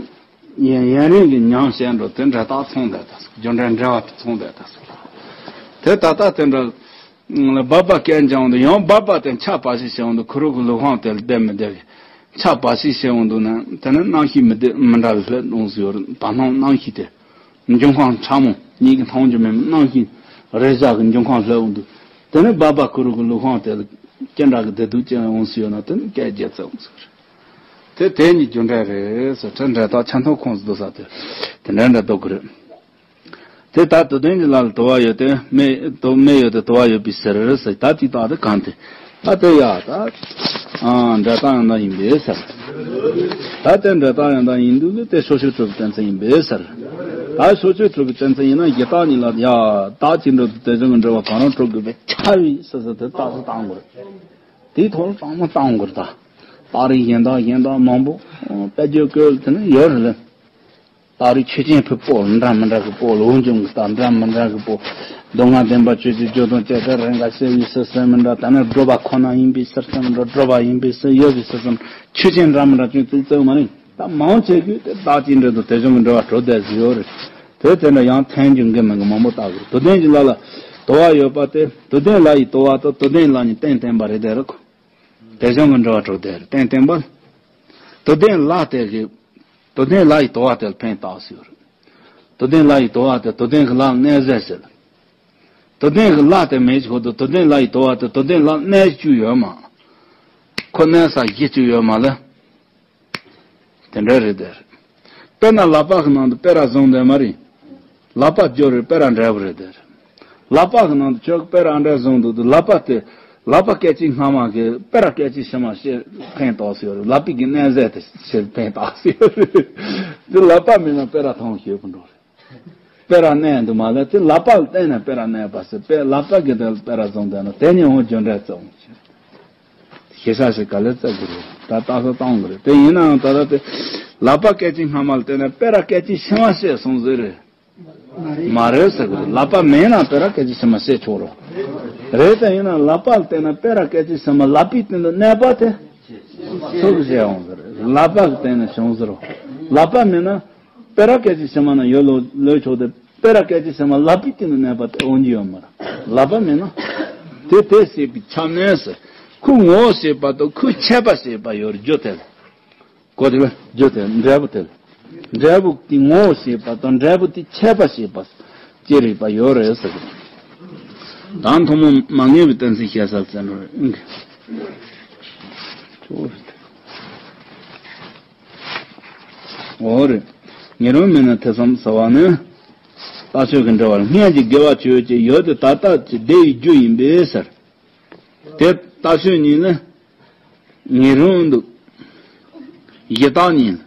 ཡན་ཡན་རིང་གི་ཉང་བཤད་འགྲོ་དེ་འདྲ་རྟགས་ཚང་བསྡད་ད་སོ་རྒྱུ་འབྲས་འབྲེལ་བ་དེ་ཚང་བསྡད་ད་སོ། དེ་ད་ལྟ་དེ་འདྲ། སྦལ་པ་སྐད་འབྱིན་འདུག་ཡང་སྦལ་པ་དེ་ཆར་བབས་ཤིག་བྱས་འདུག་ཁོ་རང་གི་ལུས་ཁམས་དེ་ལ་བདེ་མི་བདེ་གི། ཆར་བབས་ཤིག་བྱས་འདུག་ན་དེ་ནི་གནམ་གཤིས་མི་བདེ་མི་འདྲ་བའི་ལྷད་འོང་ཟེར་ཡོད་རེད། ད་ནང་གནམ་གཤིས་དེ། འབྱུང་ཁམས་ཕྲ་མོ་གཉིས་ཀྱི་མཐོང་རྒྱུ་མེད་མི་གནམ་གཤིས་རེ་བཞག་གི་འབྱུང་ཁམས་ལྷད་འོང་དུས། དེ་ནི་སྦལ་པ་ཁོ་རང་གི་ལུས་ཁམས་དེ་ལ་ཅི་འདྲ་གི་བདེ་སྡུག་ཅན་འོང་ཟེར་ཡོད་ན་དེ་ནི་སྐད་རྒྱག་ཚར་འོང་ཟེར་རེད། དེ་དེ་ཉིད་རྒྱུ་འབྲས་རེད་ཟེར་ཁྲ་འབྲས་རྟགས་ཆ་མཐུན་ཁོངས་སུ་འདུ་ས་དེ། དེ་འདྲ་འདྲ་འདུག་གི་རེད། དེ་ལྟར་དུ་ལྡན་གྱི་ལྷ་ལ་དུ་བ་ཡོད་དེ་མེ་དུ་མེ་ཡོད་དེ་དུ་བ་ཡོད་པའི་ཕྱིར་ཟེར་ད་དེ་དག་དེ་གང་དེ། ད་དེ་ཡ་ད། ཨ་འབྲས་རྟགས་ཡང་དག་ཡིན་པས་ཟེར། ད་དེ་འབྲས་རྟགས་ཡང་དག་ཡིན་དུས་ལས་དེ་ཕྱོགས་ཆོས་གྲུབ་པའི་གཏན་ཚིགས་ཡིན་པས་ཟེར། ད་ཕྱོགས་ཆོས་གྲུབ་པའི་གཏན་ཚིགས་ཡིན་ན་གཞི་རྟགས་ཉིད་ལ་ཡ་རྟགས་ཀྱི་འགྲོ་དུས་དེ་བཞིན་གྱི་འབྲེལ་བ་གང་རུང་གྲུབ་དགོས་པས་ཁྱབ་པའི་ཕྱིར་ཟེར་དེ་རྟགས་སུ་བཏང་དགོས། དེའི་ཐོག་ལ་དྲང་མོ་བཏང་དགོས་ད། རྟགས་རིགས་གཞན་དག་གཞན་དག་མང་པོ་དཔེ་བརྗོད་བཀོད་དེ་ནི་ཡོད་རེད་ལ། རྟགས་རིགས་ཆོས་ཅན་ཕུད་པོ་འདྲ་མི་འདྲ་གི་པོ་ལ་འོན་ཀྱང་གི་རྟགས་འདྲ་མི་འདྲ་གི་པོ། མདོ་སྔགས་བདེན་པ་གཅོད་ཀྱི་རྒྱུ་དང་བཅས་ཏེ་རེས་འགའ་བཤད་པའི་ཕྱིར་ཟེར་མི་འདྲ་ད་ནི་སྒྲུབ་པ་ཁོ་ན་ཡིན་པའི་ཕྱིར་ཟེར་མི་འདྲ་སྒྲུབ་པ་ཡིན་པའི་ཕྱིར་ཡོད་པའི་ཕྱིར་ཟེར་ཆོས་ཅན་འདྲ་མི་འདྲ་ཅུང་ཙིག་ཙིག་མ་རེད་ད་མང་ཆེ་གིས་དེ་རྟགས་ཀྱི་འབྲེལ་དུ་དེ་བཞིན་གྱི་འབྲེལ་བ་གྲུབ་བསྡད་ཟིན་ཡོད་རེད། དེ་དེ་འདྲ་ཡང་ཐལ་འགྱུར་འགའ་མིན་གྱི་མང་པོ་བཏགས་དགོས་རེད། དུ་ལྡན་གྱི་ལྷ་ལ་དུ་བ་ཡོད་པ་དེ་དུ་ལྡན་ལྷ་ཡི་དུ་བ་དང་དུ་ལྡན་ལྷ་གཉིས་རྟེན་བརྟེན་པ་རེད་དེ་རེད་ཁོ། དེ་བཞིན་གྱི་འབྲེལ་བ་གྲུབ་བསྡད་རེད་རྟེན་བརྟེན་པ། དུ་ལྡན་ལྷ་དེ་གི་དུ་ལྡན་ལྷ་ཡི་དུ་བ་དེ་ལ་ཕན་བཏགས་ཟེར། དུ་ལྡན་ལྷ་ཡི་དུ་བ་དེ་དུ་ལྡན་གྱི་ལྷ་གནས་ཟེར་ཟེར། དུ་ལྡན་གྱི་ལྷ་དེ་མེད་ཆོག་ཏུ་དུ་ལྡན་ལྷ་ཡི་དུ་བ་དེ་དུ་ལྡན་ལྷ་གནས་བཅུག་ཡོད་མ། ཁོ་གནས་ས་གཞི་གཅིག་ཡོད་མ་ལ། དེ་འདྲ་རེད་དེ། དཔེར་ན་ལག་པ་གི་ནང་དུ་སྤེ་ར་བཟུང་དེ་མ་རེད། ལག་པ་སྦྱོར་རེད། སྤེ་ར་འབྲས་བུ་རེད་དེ། ལག་པ་གི་ནང་དུ་ཁྱོད་སྤེ་ར་འབྲས་བཟུང་འདུག་དུས་ལག་པ་དེ། ལག་པ་སྐད་ཅིག་སྔ་མ་གི་སྤེ་ར་སྐད་ཅིག་ཕྱི་མ་ཞེས་ཕན་ཐོགས་སུ་ཡོད་རེད། ལག་པའི་གི་གནས་ཟད་དེ་ཞེས་ཕན་ཐོགས་སུ་ཡོད་རེད། དེ་ལག་པ་མེད་ན་སྤེ་ར་ཐང་ཞེས་པ་འགྲོ་རེད། སྤེ་ར་གནས་འདུག་མ་ལ་དེ་ལག་པ་ལ་བརྟེན་ནས་སྤེ་ར་གནས་པ་ཟེར། སྤེ་ལག་པ་གི་དེ་ལ་སྤེ་ར་བཟུང་བསྡད་ན་དེ་ཉིད་འོང་རྒྱུ་འབྲས་བརྩི་འོང་ཞེས། ཤེས་བྱ་ཞིག་ག་ལེར་བརྩི་དགོས་རེད། ད་ལྟ་ས་བཏང་དགོས་རེད། དེ་ཡིན་ནའང་ད་ལྟ་དེ་ལག་པ་སྐད་ཅིག་སྔ་མ་ལ་བརྟེན་ནས་སྤེ་ར་སྐད་ཅིག་ཕྱི་མ་ཞེས་གསུངས་ཟེར་རེད། མ་རེད་ཟེར་དགོས་རེད། ལག་པ་མེད་ན་སྤེ་ར་སྐད་ཅིག་ཕྱི་མ་ཞེས་ཆོག་རོགས། རེད། དེ་ཡིན་ན་ལག་པ་ལ་བརྟེན་ནས་སྤེ་ར་སྐད་ཅིག་ཕྱི་མ་ལག་པའི་སྟེང་དུ་གནས་པ་དེ་ཚུགས་ཞེས་འོང་ཟེར་རེད། ལག་པ་གི་སྟེང་ནས་བྱུང་ཟེར་རོ། ལག་པ་མེད་ན། སྤེ་ར་སྐད་ཅིག་ཕྱི་མ་ན་ཡོད་ལོ་ལོས་ཆོག་སྟེ། སྤེ་ར་སྐད་ཅིག་ཕྱི་མ་ལག་པའི་སྟེང་དུ་གནས་པ་དེ་འོང་རྒྱུ་ཡོད་མ་རེད། ལག་པ་མེད་ན། དེ་དེ་ཞེས་པའི་ཁྱབ་གནས་སུ། ཁོའི་ངོ་བོ་ཞེས་པ་དང་ཁོའི་ཁྱད་པར་ཞེས་པ་ཡོད་རྒྱུ་དེ། གོ་དེ་ལ་རྒྱུ་དེ་འབྲས་བུ་དེ། འབྲས་བུ་དེའི་ངོ་བོ་ཞེས་པ་དང་འབྲས་བུ་དེའི་ཁྱད་པར་ཞེས་པ། ཅི་རིགས་པ་ཡོད་རེད་ཟེར། ད་ཐུན་མོང་མ་ངེས་པའི་གཏན་ཚིགས་བཤད་ས་ཙམ་རེད། འོ་རེད། ཉེ་རུང་མེད་ན་ཐེ་ཚོམ་ཟ་བ་ནི། རྟགས་ཆོས་ཀྱི་འབྲེལ་བར་སྔོན་གྱི་དགེ་བ་ཆོས་ཅན་ཡོད་དེ་ད་ལྟ་ཅི་བདེ་བའི་རྒྱུ་ཡིན་པས་ཟེར། དེ་རྟགས་ཆོས་ཉིད་ནི། ཉེ་རུང་དུ། གཞི་རྟགས་ཉིད།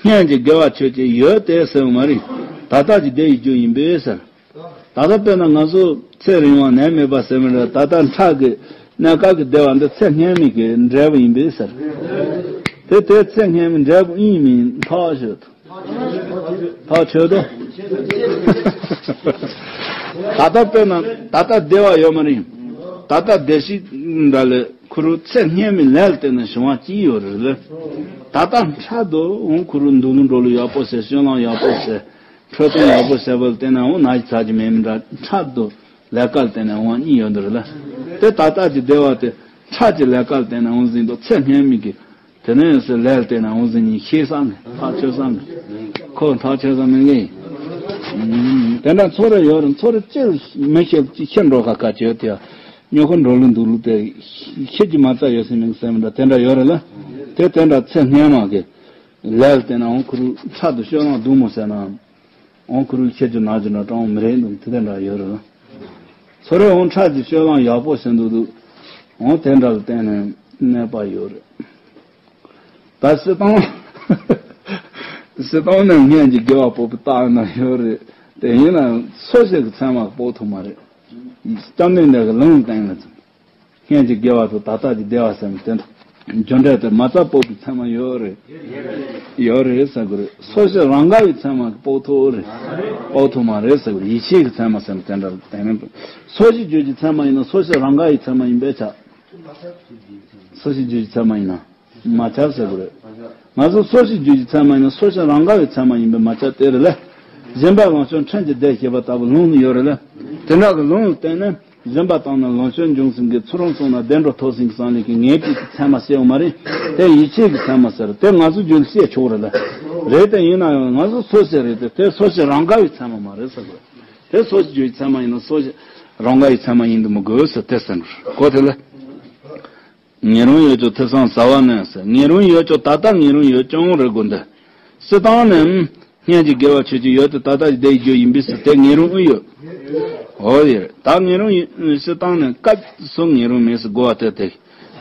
སྔོན་གྱི་དགེ་བ་ཆོས་ཅན་ཡོད་དེ་ཟེར་བ་མ་རེད། ད་ལྟ་ཅི་བདེ་བའི་རྒྱུ་ཡིན་པས་ཟེར། ད་ལྟ་དཔེར་ན་ང་ཚོ་ཚེ་རིང་བ་ནད་མེད་པ་ཟེར་མི་འདྲ། ད་ལྟ་ཁྲག་གི་གནས་སྐབས་ཀྱི་བདེ་བ་འདི་ཚེ་སྔོན་མའི་གི་འབྲས་བུ་ཡིན་པས་ཟེར། དེ་དེ་ཚེ་སྔོན་མའི་འབྲས་བུ་ཨིན་མིན་ཐག་ཆོད་དོ། ཐག་ཆོད་དོ། ད་ལྟ་དཔེར་ན་ད་ལྟ་བདེ་བ་ཡོད་མ་རེད། ད་ལྟ་བདེ་སྐྱིད་འདྲ་ལས་ཁོ་རང་ཚེ་སྔོན་མའི་ལས་ལ་བརྟེན་ནས་བྱུང་བ་ཅིག་ཡོད་རེད་ལ། ད་ལྟ་འཕྲལ་དུ་འོང་ཁོ་རང་འདུག་ལུང་འགྲོ་ལུགས་ཡག་པོ་བྱས། སྤྱོད་ལམ་ཡག་པོ་བྱས། འཕྲོད་བསྟེན་ཡག་པོ་བྱས་པ་ལ་བརྟེན་ནས་འོང་ན་གཞི་ཚ་གི་མེད་མི་འདྲ། འཕྲལ་དུ་ལས་ཀ་ལ་བརྟེན་ནས་འོང་བ་གཉིས་ཡོད་འདུག་རེད་ལ། དེ་ད་ལྟ་གི་བདེ་བ་དེ་འཕྲལ་གྱི་ལས་ཀ་ལ་བརྟེན་ནས་འོང་ཟིན་དུ་ཚེ་སྔོན་མའི་གི། དེ་ནས་སུ་ལས་ལ་བརྟེན་ནས་འོང་ཟིན་གཉིས་ཤེས་བསམ་གི་ཐག་ཆོད་བསམ་གི་ཁོ་ཐག་ཆོད་བསམ་མིན་གི། དེ་འདྲ་ཚོ་རེ་ཡོད་རེད། ཚོ་རེ་ཅི་མི་ཤེས་ཅི་ཤེས་འགྲོ་ཁ་ཁ་ཆོད་དེ། ཉོ་ཁོ་འགྲོ་ལུགས་འདུག་ལུགས་དེ་ཤེས་ཀྱི་མ་རྩ་ཡོད་སྲིད་མིན་གི་སེམས་འདྲ་དེ་འདྲ་ཡོད་རེད་ལ། དེ་དེ་འདྲ་ཚེ་སྔོན་མ་གི་ལས་ལ་བརྟེན་ནས་འོང་ཁོ་རང་འཕྲལ་དུ་སྤྱོད་ལམ་སྡུག་མོ་བྱས་ན། འོང་ཁོ་རང་ཁྱེད་ཀྱི་ནག་ཅིག་འདྲ་སྤྲང་བོ་མི་རེད་འདུག་དེ་དེ་འདྲ་ཡོད་རེད། ཚོ་རེ་འོང་འཕྲལ་གྱི་སྤྱོད་ལམ་ཡག་པོ་བྱེད་འདུག་འདུག་འོང་དེ་འདྲ་ལ་བརྟེན་ནས་གནས་པ་ཡོད་རེད། ད་སྤྱིར་བཏང་། སྤྱིར་བཏང་ནས་སྔོན་གྱི་དགེ་བ་སྤོབས་པའི་རྟགས་ན་ཡོད་རེད། དེ་ཡིན་ན་སོ་སོ་གི་ཚད་མ་སྤོབས་ཐུབ་མ་རེད། སྐྱབས་གནས་འདི་གི་ལུང་བསྟན་ལ་ཙམ། སྔོན་གྱི་དགེ་བ་དང་ད་ལྟ་གྱི་བདེ་བ་ཟེར་ནས་དེ་འདྲ་རྒྱུ་འབྲས་དེ་མ་རྩ་སྤོབས་པའི་ཚད་མ་ཡོད་རེད། ཡོད་རེད་ཟེར་དགོས་རེད། སོ་སོ་རང་དགའ་བའི་ཚད་མ་སྤོབས་ཐུབ་རེད། སྤོབས་ཐུབ་མ་རེད་ཟེར་དགོས་རེད། ཡིད་ཆེས་ཀྱི་ཚད་མ་ཟེར་ནས་དེ་འདྲ་དེ་ནས་སོ་སོའི་རྒྱུད་ཀྱི་ཚད་མ་ཡིན་ན་སོ་སོ་རང་དགའ་བའི་ཚད་མ་ཡིན་པས་ཆགས། སོ་སོའི་རྒྱུད་ཀྱི་ཚད་མ་ཡིན་ན། མ་ཁྱབ་ཟེར་དགོས་རེད། ང་ཚོ་སོ་སོའི་རྒྱུད་ཀྱི་ཚད་མ་ཡིན་ན་སོ་སོ་རང་དགའ་བའི་ཚད་མ་ཡིན་པས་མ་ཁྱབ་སྟེ་རེད་ལ། གཞན་པ་ལོངས་སྤྱོད་ཕྲན་གྱི་བདེ་ཞེས་པ་ལྟ་བུ་ལུང་ནི་ཡོད་རེད་ལ། དེ་འདྲ་གི་ལུང་ལ་བརྟེན་ནས་གཞན་པ་བཏང་ན་ལོངས་སྤྱོད་འབྱུང་ཟིན་གྱི་ཚུལ་ཁྲིམས་བསྲུངས་ན་བདེ་འགྲོ་ཐོབ་ཟིན་གྱི་བསམ་ལས་ཀྱི་ངེས་པའི་ཚད་མ་ཟེར་བ་མ་རེད། དེ་ཡིད་ཆེས་ཀྱི་ཚད་མ་ཟེར་དེ་ང་ཚོ་རྒྱུད་ལ་བཤད་ཆོག་རེད་ལ། རེད་དེ་ཡིན་ན་ཡང་ང་ཚོ་སོ་སོ་རེད་དེ་དེ་སོ་སོ་རང་དགའ་བའི་ཚད་མ་མ་རེད་ཟེར་དགོས། དེ་སོ་སོའི་རྒྱུད་ཀྱི་ཚད་མ་ཡིན་ན་སོ་སོ་རང་དགའ་བའི་ཚད་མ་ཡིན་དུ་མི་དགོས་ཟེར་དེ་ཟེར་གོ་དེ་ལ། ཉེ་རུང་ཡོད་ཀྱང་ཐེ་ཚོམ་ཟ་བ་ནི་ཟེར། ཉེ་རུང་ཡོད་ཀྱང་ད་ལྟ་ཉེ་རུང་ཡོད་ཀྱང་རེད་དགོས་འདི། སྤྱིར་བཏང་ནི། སྔོན་གྱི་དགེ་བ་ཆོས་ཅན་ཡོད་དེ་ད་ལྟ་བདེ་བའི་རྒྱུ་ཡིན་པས་ཟེར་དེ་ཉེ་རུང་ཨེ་ཡོད། འོ་ཡོད་རེད། ད་ཉེ་རུང་ཡོད་སྤྱིར་བཏང་ནི་སྐབས་སུ་ཉེ་རུང་མེད་ཟེར་དགོས་པ་དེ་དེ།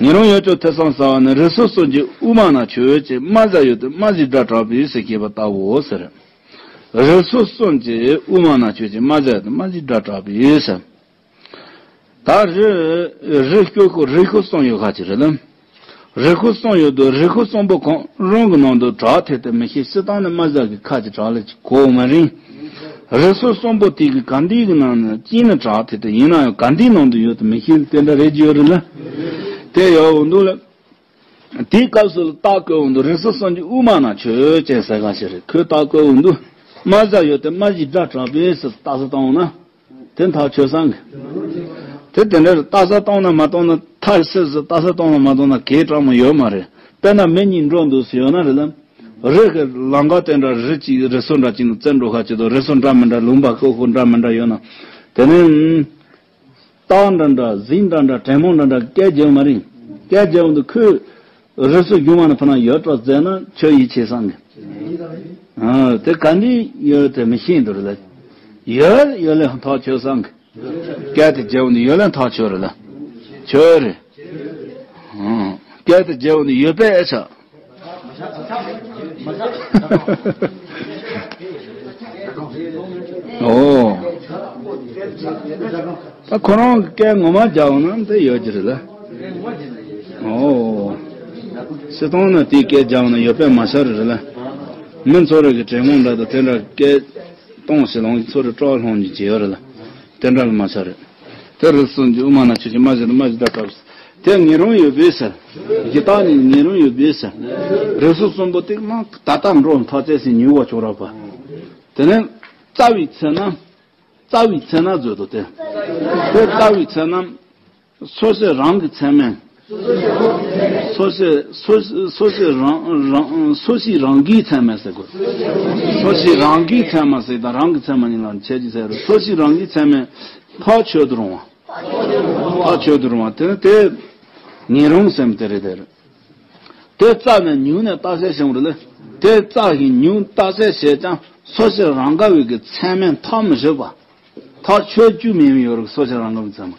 ཉེ་རུང་ཡོད་ཀྱང་ཐེ་ཚོམ་ཟ་བ་ནི་རི་སོལ་གསུམ་གྱི་དབུ་མ་ན་ཆོས་ཅན་རྨ་བྱ་ཡོད་དེ་རྨ་བྱའི་སྒྲ་གྲགས་པས་ཟེར་ཞེས་པ་ལྟ་བུའོ་ཟེར། རི་སོལ་གསུམ་གྱི་དབུ་མ་ན་ཆོས་ཅན་རྨ་བྱ་ཡོད་དེ་རྨ་བྱའི་སྒྲ་གྲགས་པས་ཟེར། ད་རི་རི་སྐྱོ་ཤོག་རི་ཤོག་གསུམ་ཡོད་ཁ་ཅིག་རེད་ལ། རི་ཤོག་གསུམ་ཡོད་དུས་རི་ཤོག་གསུམ་པོ་གང་རུང་གི་ནང་དུ་གྲགས་ཐད་དུ་མི་ཤེས། སྤྱིར་བཏང་ནི་རྨ་བྱ་གི་ཁ་ཅིག་གྲགས་ལ་ཅིག་གོ་མ་རིང་། རི་ཤོག་གསུམ་པོ་དེ་གི་ག་འདི་གི་ནང་ནས་གཅིག་ནི་གྲགས་ཐད་དུ་ཡིན་ན་ཡང་ག་འདིའི་ནང་དུ་ཡོད་དུ་མི་ཤེས་དེ་འདྲ་རེད་ཀྱི་ཡོད་རེད་ལ། དེ་ཡོད་འོང་འདུག་ལ། དེའི་སྐབས་སུ་རྟགས་བཀོད་འོང་དུས་རི་སོལ་གསུམ་གྱི་དབུ་མ་ན་ཆོས་ཅན་ཟེར་ག་ཞིག་རེད། ཁོས་རྟགས་བཀོད་འོང་དུས་རྨ་བྱ་ཡོད་དེ་རྨ་བྱའི་སྒྲ་གྲགས་པས་ཟེར་རྟགས་སུ་བཏང་འོང་ན། དེ་ཐག་ཆོད་སོང་གི། དེ་དེ་འདྲ་རེད། རྟགས་སུ་བཏང་ན་མ་བཏང་ན་ཐག་ཆོད་ཟེར་རྟགས་སུ་བཏང་ན་མ་བཏང་ན་གས་དྲག་མོ་ཡོད་མ་རེད། དཔེར་ན་མི་གཉིས་འགྲོ་འདུག་ཟེར་ཡོད་ན་རེད་ལ། རི་གི་ལམ་ཁ་དེ་འདྲ་རི་གཅིག་རི་སོལ་འདྲ་གཅིག་ནས་བཙན་འགྲོ་ཁ་ཅིག་དང་རི་སོལ་འདྲ་མི་འདྲ་ལུང་པ་ཤོག་ཤོག་འདྲ་མི་འདྲ་ཡོད་ན། དེ་ནས། སྟག་འདྲ་འདྲ་གཟིག་འདྲ་འདྲ་དྲེད་མོང་འདྲ་འདྲ་སྐད་རྒྱག་མ་རིང་། སྐད་རྒྱབ་འདུག་ཁོས། རི་སུ་སྒྱུ་མ་ནི་ཕ་ན་ཡོད་པ་ཟེར་ན་ཁྱོད་ཡིད་ཆེས་སང་གི། ཨ་དེ་ག་འདི་ཡོད་དེ་མི་ཤེས་འདུག་རེད་ལ། ཡོད་ཡོད་ལས་ཐག་ཆོད་སང་གི། སྐད་དེ་རྒྱབ་འདུག་ཡོད་ལས་ཐག་ཆོད་རེད་ལ། ཆོད་རེད། ཨ་སྐད་དེ་རྒྱབ་འདུག་ཡོད་པས་ཨེ་ཆ། ཨོ། ད་ཁོ་རང་གི་སྐད་ངོ་མ་རྒྱག་ན་དེ་ཡོད་ཀྱི་རེད་ལ། ཨོ། སྤྱིར་བཏང་ན་དེའི་སྐད་རྒྱག་ན་ཡོད་པས་མ་ཤར་རེད་ལ། མི་ཚོ་རེ་གི་དྲན་ངོ་འདྲ་དང་དེ་འདྲ་སྐད་གཏོང་ཞེས་ལོང་ཚོ་རེ་སྤྲོ་བ་སློང་གི་བྱེད་ཡོད་རེད་ལ། དེ་འདྲ་ལ་མ་ཤར་རེད། དེ་རུ་སུ་འཇུ་མ་ན་ཆུ་ཆུ་མ་ཞིག་མ་ཞིག་ད་སྐབས་དེ་ཉེ་རུང་ཡོད་པས་ཟེར། ཇི་ལྟར་ནི་ཉེ་རུང་ཡོད་པས་ཟེར། རེ་སུ་གསུམ་པོ་དེ་མ་ད་ལྟ་འགྲོ་མཐའ་ཚད་སི་ཉུལ་བ་ཆོག་ར་པ། དེ་ནས་རྩ་བའི་ཚེ་ན། རྩ་བའི་ཚེ་ན་བཟོས་དོ་དེ། དེ་རྩ་བའི་ཚེ་ན། སོ་སོའི་རང་གི་ཚད་མས། སོ་སོའི་སོ་སོ་སོ་སོའི་རང་རང་སོ་སོའི་རང་གི་ཚད་མས་ཟེར་དགོས། སོ་སོའི་རང་གི་ཚད་མ་ཟེར་དང་རང་གི་ཚད་མ་གཉིས་ལ་ཁྱད་ཀྱི་ཟེར་རེད། སོ་སོའི་རང་གི་ཚད་མས་ཐག་ཆོད་དུ་རུང་བ། ཐག་ཆོད་དུ་རུང་བ་དེ་ནི་དེ་ཉེ་རུང་སེམས་དེ་རེད་དེ་རེད། དེ་རྩ་ནས་ཉུང་ནས་རྟགས་གསལ་བྱུང་རེད་ལ། དེ་རྩ་གི་ཉུང་རྟགས་གསལ་བྱས་ཀྱང་སོ་སོའི་རང་ག་བའི་གི་ཚད་མས་ཐག་མི་ཆོད་པ། ཐག་ཆོད་རྒྱུ་མེད་མི་ཡོད་རིགས་སོ་སོའི་རང་ག་བའི་ཚད་མ།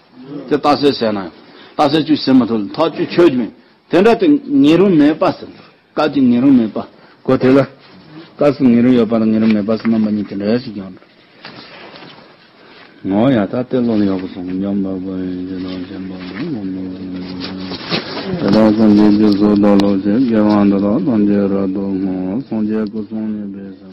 དེ་རྟགས་གསལ་བྱས་ན་ཡང་རྟགས་གསལ་རྒྱུ་ཞིག་མ་ཐུབ་ལ་ཐག་ཆོད་ཆོད་རྒྱུ་མེད། དེ་འདྲ་དེ་ཉེ་རུང་མེད་པ་ཟེར། སྐབས་ཀྱི་ཉེ་རུང་མེད་པ། གོ་དེ་ལ། སྐབས་སུ་ཉེ་རུང་ཡོད་པ་དང་ཉེ་རུང་མེད་པ་ཟེར་རྣམ་པ་གཉིས་དེ་འདྲ་ཞིག་ཀྱང་རེད། ངོ་ཡ་ད་ལྟའི་བློ་ལ་ཡག་པོ་སོང་། འཇམ་དཔལ་དཔལ་ཡོན་ཇི་ལྟར་ཆེན་པོ་ལ་ངོ་མི་ཟིན་པ། དེ་དག་སངས་རྒྱས་ཀྱི་གཟུགས་དང་ལོངས་སྤྱོད་དགེ་བ་འདི་དག་ཐམས་ཅད་རབ་ཏུ་བསྔོ། སངས་རྒྱས་སྐུ་གསུམ་ཉིད་པའི་སེམས།